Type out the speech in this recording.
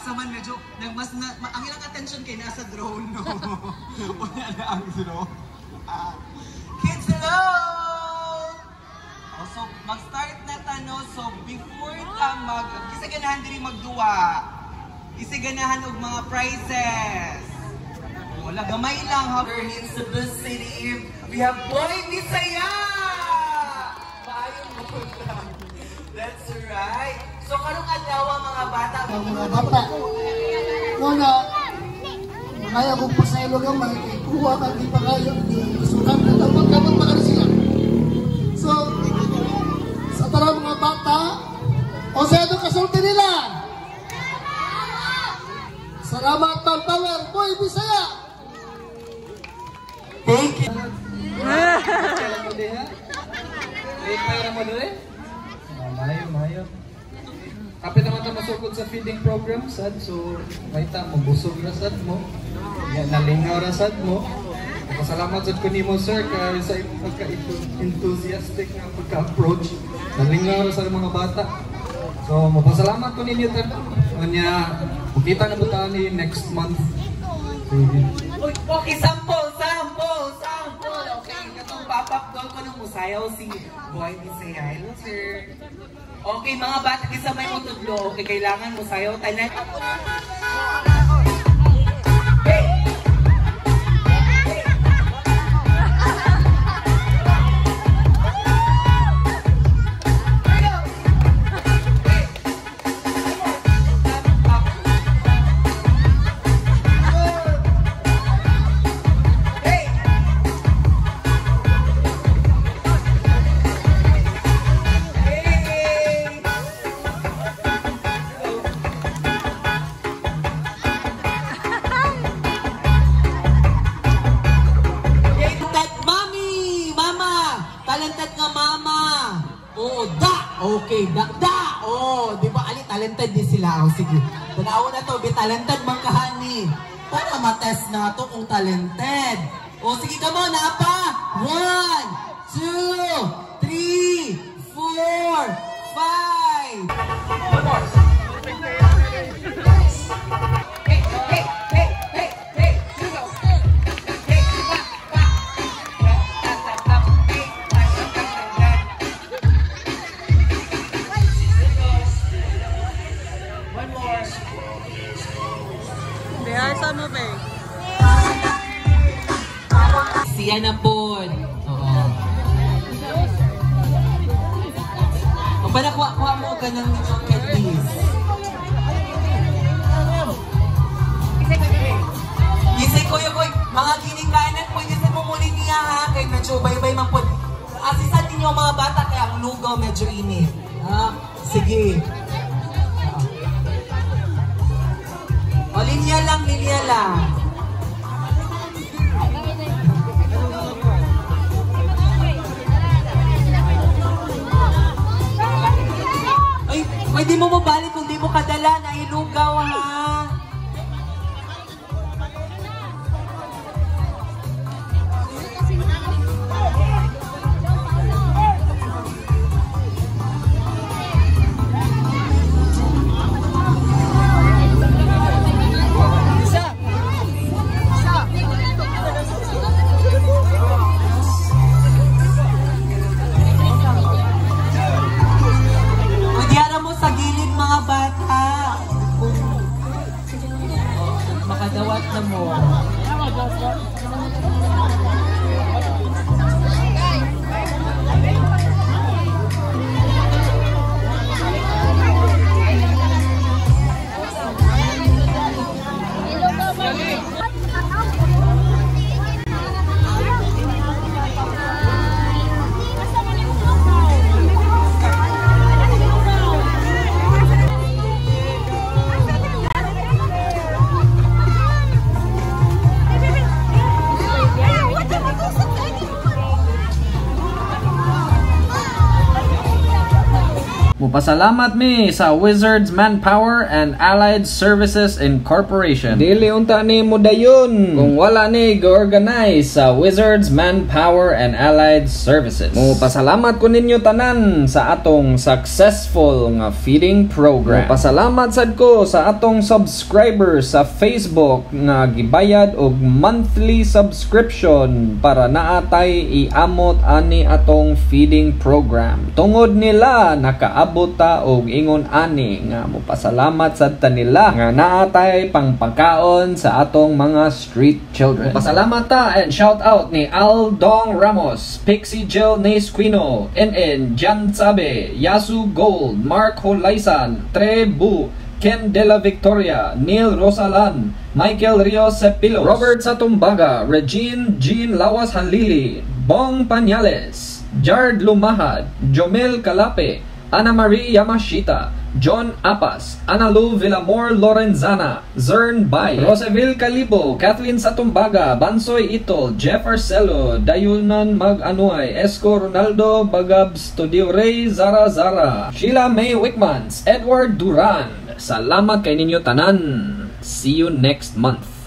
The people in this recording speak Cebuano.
Asa man medyo nagmas na ang ilang attention kay nasa drone, no. Wala na ang drone. Ah. Kids, hello! Oh, so mag-start na ta, no. So before ta mag kinsa ganahan diri magduwa. Kinsa ganahan og mga prizes. Wala, gamay lang ha. We're in Cebu City. We have Boy Bisaya! Paayong buntag. That's right. So karong adlaw, mga bata, Ang mga bata. Muna, kaya kong pasaylo gamay, kay kuha kang ipakayo, sukat na dapat kamot pa kani sila. So, sa tanang mga bata, o sa ito kasulti nila. Salamat, Manpower, Boy Bisaya! Thank you. Kailan mo diha? Late pa yun mo dili? Ah, maayo, maayo. Kapit naman ta masugod sa feeding program sad, so may ta mabusog ra sad mo. Ya, nalingaw ra sad mo. Pasalamat sad ko nimo, sir, kay sa imong pagka-enthusiastic nga pagka-approach. Nalingaw ra sa mga bata. So mapasalamat ko ninyo tanan. Unya, makita na mo ta ni next month. Sige. Uy, okay, sample, sample, sample. Okay, katong pop-up doll ko nung musayaw si Boy Bisaya. Hello, sir. Okay, mga bata, kinsa may mutudlo. Okay, kailangan musayaw tanan. Hey! Hey! Go! Hey! Up, up. Hey! Hey! Go. Talented mommy! Mama! Talented nga mama! Oo, da! Okay, da, da! Oh, di ba? Ali, talented din sila. Oh, sige. Tanawa na to, be talented man kahani. Para matest na to kung talented. Oh, sige, come on, napa! One, two, three, four, five! One more. Hey, hey, hey, hey, hey, you go. Hey, pa, pa. Ta, ta, ta, hey, ta, ta, ta, ta, ta. One more. Rehearsal mo, be. Siya na po. Oo. O para kuha, kuha mo ka ng candies. Isay ko yung mga ginikanan, pwede sa mumuli niya ha, kay medyo baybay man po. Asisan ninyo ang mga bata kaya ang lugaw medyo init. Ha? Sige. O, linya lang, linya lang. Ay, pwede mo mabalik kung di mo kadala na ilugaw ha. O, diyara mo sa gilid, mga bata. Kung makadawat na mo. Mupasalamat mi sa Wizards Manpower and Allied Services Incorporation. Dili unta ni modayon kung wala ni go-organize sa Wizards Manpower and Allied Services. Mupasalamat ko ninyo tanan sa atong successful nga feeding program. Mupasalamat sad ko sa atong subscribers sa Facebook nga gibayad og monthly subscription para naatay iamot ani atong feeding program. Tungod nila, nakaabot ta og ingon ani nga mopasalamat sad ta nila nga naatay pangpagkaon sa atong mga street children. Pasalamat ta and shout out ni Aldong Ramos, Pixie Jill Nesquino, NN Jan Sabe, Yasu Gold, Mark Holaysan, Trebu, Ken De La Victoria, Neil Rosalan, Michael Rios Cepilos, Robert Satumbaga, Regine Jean Lawas Halili, Bong Panyales, Jard Lumahad, Jomel Calape, Ana Marie Yamashita, John Apas, Analu Villamor Lorenzana, Zern Bay, Roseville Calibo, Kathleen Satumbaga, Bansoy Itol, Jeff Arcelo, Dayunan Mag-Anuay, Esco Ronaldo, Bagab Studio Ray, Zara Zara, Sheila May Wickmans, Edward Duran. Salamat kay ninyo tanan. See you next month.